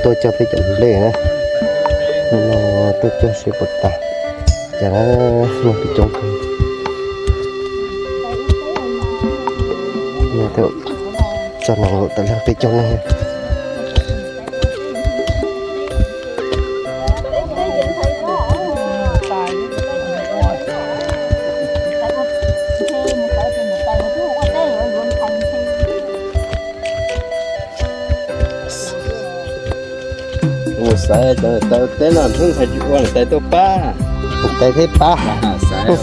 Tuaj cog peb cov nplej na, no tuaj cog seb puas tas. Cas no peb coob kawg. Txog no tawm leej peb caug neeg. Mus xaiv taws teb no hnub ntxhais tsis ua lawm tais tuaj pab. Tais thiab pab. Xaiv.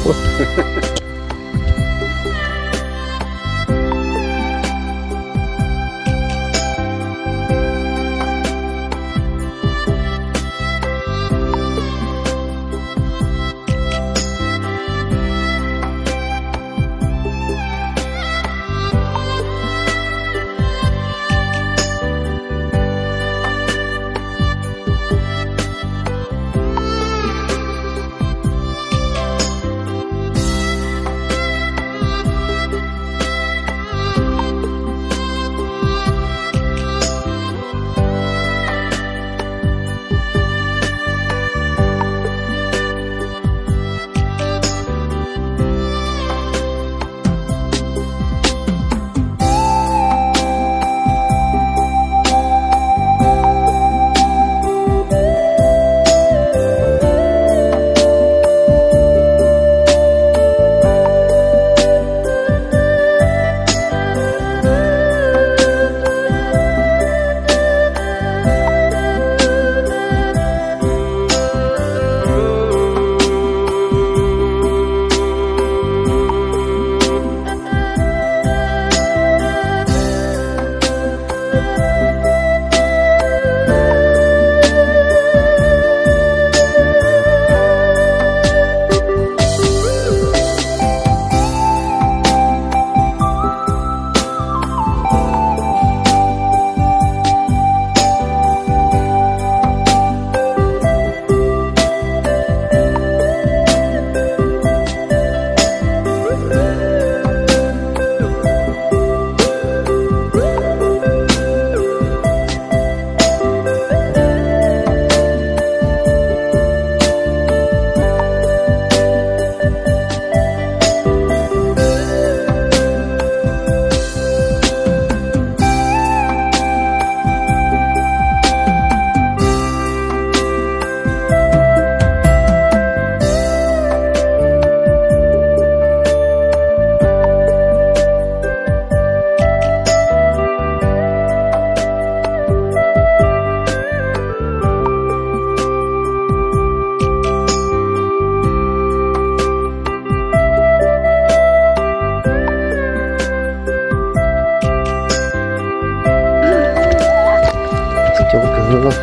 Coob kawg,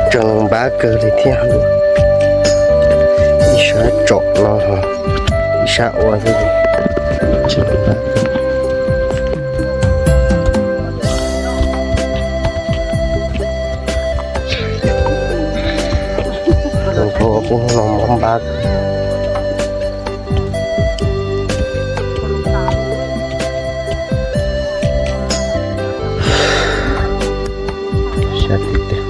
tseem npab kawg li thiab. Ib sab tsom no, ib sab ua xwb. Hnub no mob npab. Sab tim tiag.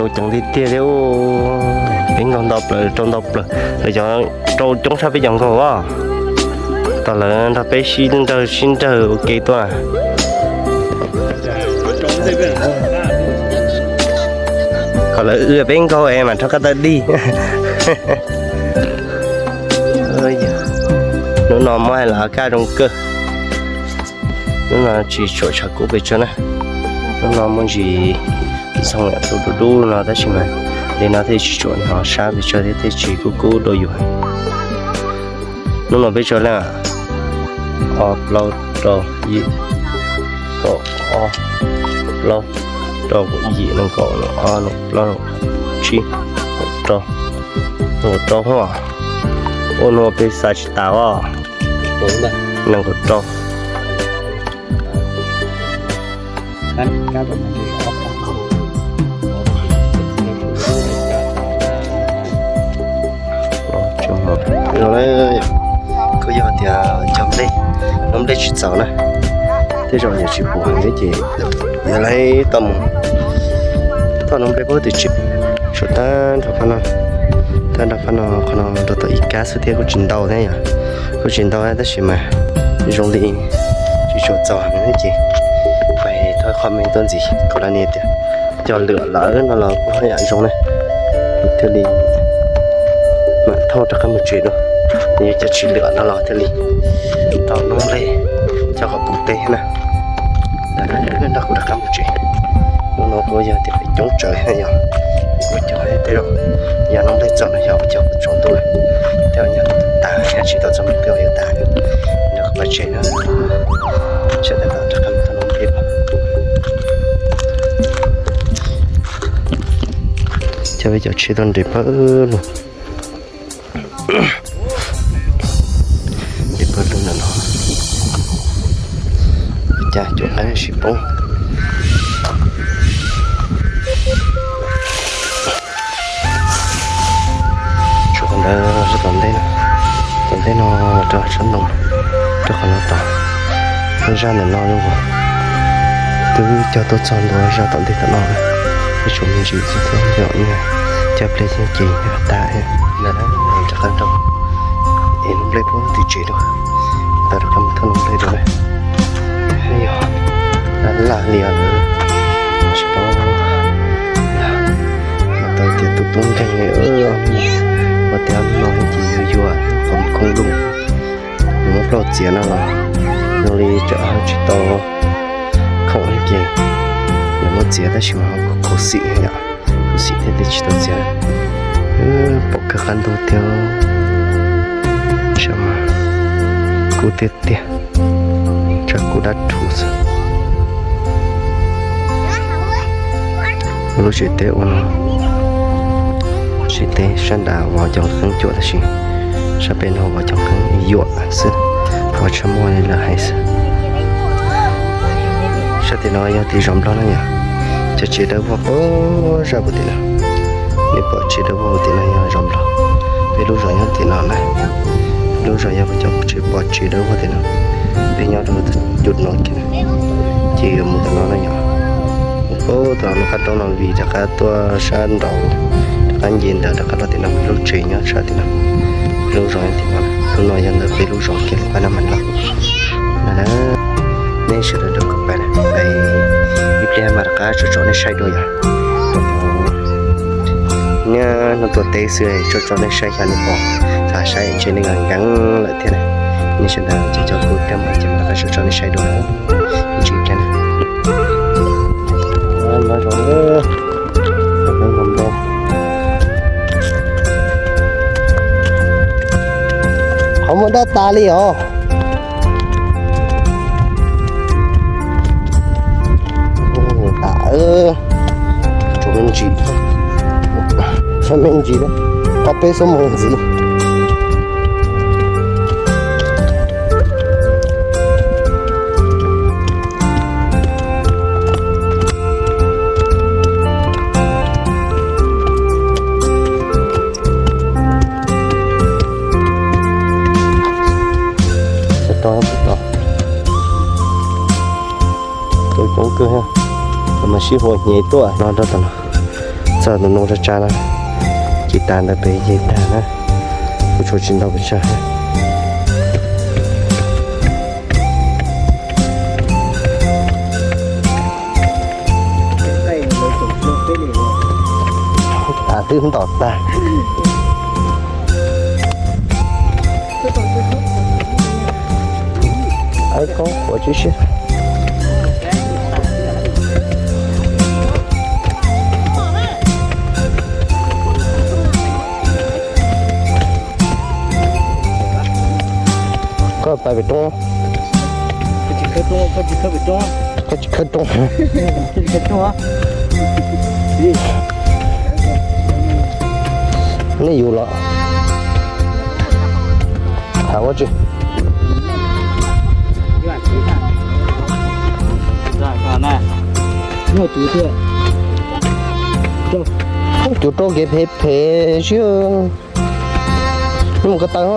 Coob tiag tiag li, peb nkaug ntau plaws rau ntau plaws, lawv cov rau coob tshaj peb cov nkaug os. Tau lawv nrog peb sib nrawg sib nrawg ua ke tuaj. Kom lawv ua peb nkaug es mam rov qab tawm dig. Hnub no muab hais los kaj zoo kawg. Hnub no tsis tshua tshav kub pes tsawg na. Hnub no muaj ntsis zoo tus dub dub no tab sis mas li no thiaj tsis tshua hnov sab pes tsawg thiab thiaj tsis kub kub dua yus. Hnub no peb tso leej, ob plaub rau yim, kaum ob, plaub rau yim, nees nkaum, ob nees plaub, tsib rau, nees nkaum rau hos. Ua no peb xav tsis tas os. Nees nkaum rau. Kuj yog tias cov nplej, noob nplej tsis txaus na, tej zaum yuav tsis pum heev ces yuav laib tau mus thauj noob nplej puag tim tsev. Tshuav tag nrho phab no, tag nrho phab no, qhov no rau tau ib kab xwb thiab kuj tsis ntau thiab yom, kuj tsis ntau tab sis mas zoo li tsis tshua txaus heev ces pais thauj qhov me tuaj ntxiv kom lawv nias tias cog lwam lawm no los kuj haj yam zoo na, thiaj li mam thauj rov qab mus tsev dua. Yog cov tsis lwam no los thiaj li tau noob nplej coj kom puv teb na. Nrog kuv rov qab mus tsev. Hnub no kuj yog tias peb coob tsawv yog kuv cog tej zaum yog noob nplej txaus no yog kuv cog tsaus ntuj lawm, tej zaum yog tas yog tsis tau txog hnub twg yuav tas. Nrog kuv pais tsev na, sawv daws rov qab mus thauj noob nplej. Coj peb cov tsheb tuaj nres pawg lug, nres pawg lug ntawm no, cas cuam qaib sib poob. Tshuav qhov ntawd, tom ntej no, tom ntej no rau sab ntoo, rau qhov no tod, zaj ntawm no zoo, twb cog tuaj txog ntua zaj tom ntej tom no, ib tshuav me ntsis xwb thiab yom, cog pliag ces yog tas. Ntawm no rov qab rau es noob nplej puag tim tsev dua, tau rov qab mus thauj noob nplej dua na. Yog laj li os, tsis paub tau tias tus tub nkeeg li, ua tias no ces yuav yuav qhov mus khoom lus, nws muab plaub txiav no los zoo li tsam ho tsis tau khoom ces nws muab txiav tab sis mas ho khuv xim yom, khuv xim thiab thiaj tsis tau txiav. Pom kawg qab ntug thiab, kub tiag tiag, tshav kub dab rhuv xwb. Lub tsev teb ua no, tsev teb sab nrad vov cov qeeb cuam tab sis sab pem no vov cov qeeb yuam xwb, vov tshaj muaj li lawm hais xwb. Sab tim no yog tim zos Nplog na yom, cov tsev dawb vog puag zaj puag tim no. Nej pom tsev dawb vog tim no yog zos Nplog, peb lub zos nyob tim no na. Lub zos yog cov tsev pom tsev dawb vog tim no, peb nyob rau cov no kiag na, ces yuav mus tom no na yom. Mus puag tom no qab roob no vim rov qab tuaj sab nraud, rov qab nce ntawd rov qab los tim no, peb lub tsev nyob sab tim no, peb lub zos nyob tim no. Hnub no yog ntawm peb lub zos kiag lub qab no mas los na. Nej sawv daws nrog kuv pais na, pais ib pliag mas rov qab tso tso nej saib dua yom. Nyob no tuaj teb xwb tso tso nej saib xyov nej pom, xav saib ntshe nej nkees nkees lawm thiab na. Nej sawv daws ces coj kuv thiab mas ces rov qab tso tso nej saib dua na. Ntsis pliag na. Qhov muag daj tas li os. Tsuas me ntsis, tsuas me ntsis, ob peb xuab moos ntxiv. Coob kawg, mas sib hua hnyev tuaj no rau tom no. Txog tus ntoo tsab tsab na, ci tas ntawd pem ces tag na, kuj tshuav tsis ntau pes tsawg. Tas twb ntom tag. Aib, koob qhuav tib si. Koj pais pem roob. Koj tsis khawb roob. Nej yus los tham ua tsi? Cuv rau kev phem phem xwb. Mus ko taw.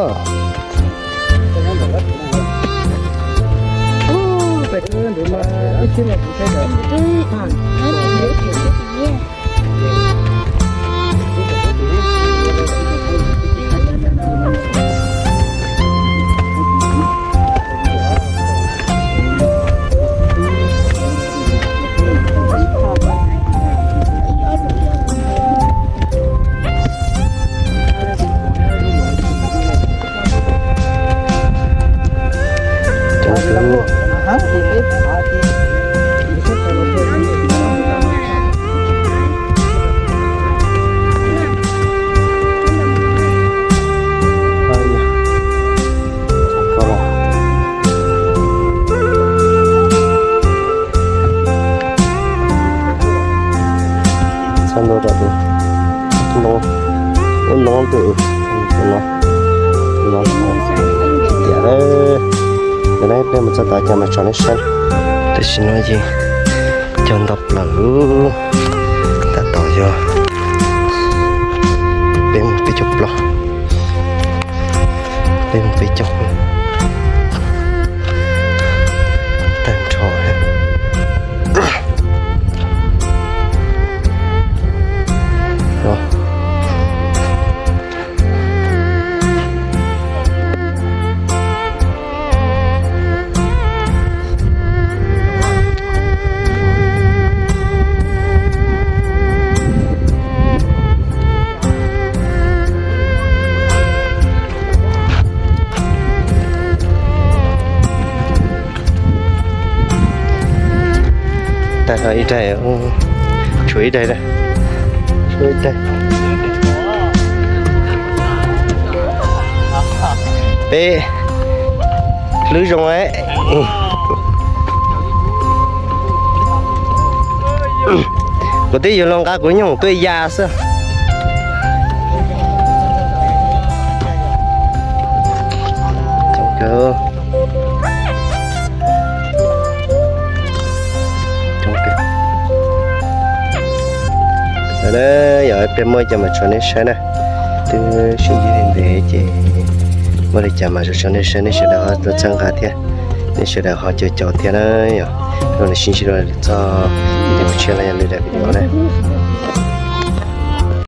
Txog ntua tom tus ntoo, ub ntoo twm no, no tias, yog peb mus txog tom cas mas tso nej saib. Tam sim no ces cog nto plaws, tab tom yog peb mus peb caug plaub, peb mus peb caug tag nrho. Tag nrho ib daig, tshuav ib daig, tshuav ib daig. Peb hlwb zoo. Kuv twb yuav los nqa kuv nyuj tuaj ya xwb. Yog peb muaj cov mas tso nej saib na, twb sib ntsib li ntev ces muaj li cas mas tso nej saib, nej sawv daws ho txhawb nqa thiab, nej sawv daws ho caum caum thiab na. Yog no sib ntsib dua txog video tshiab los yog lwm daim video na.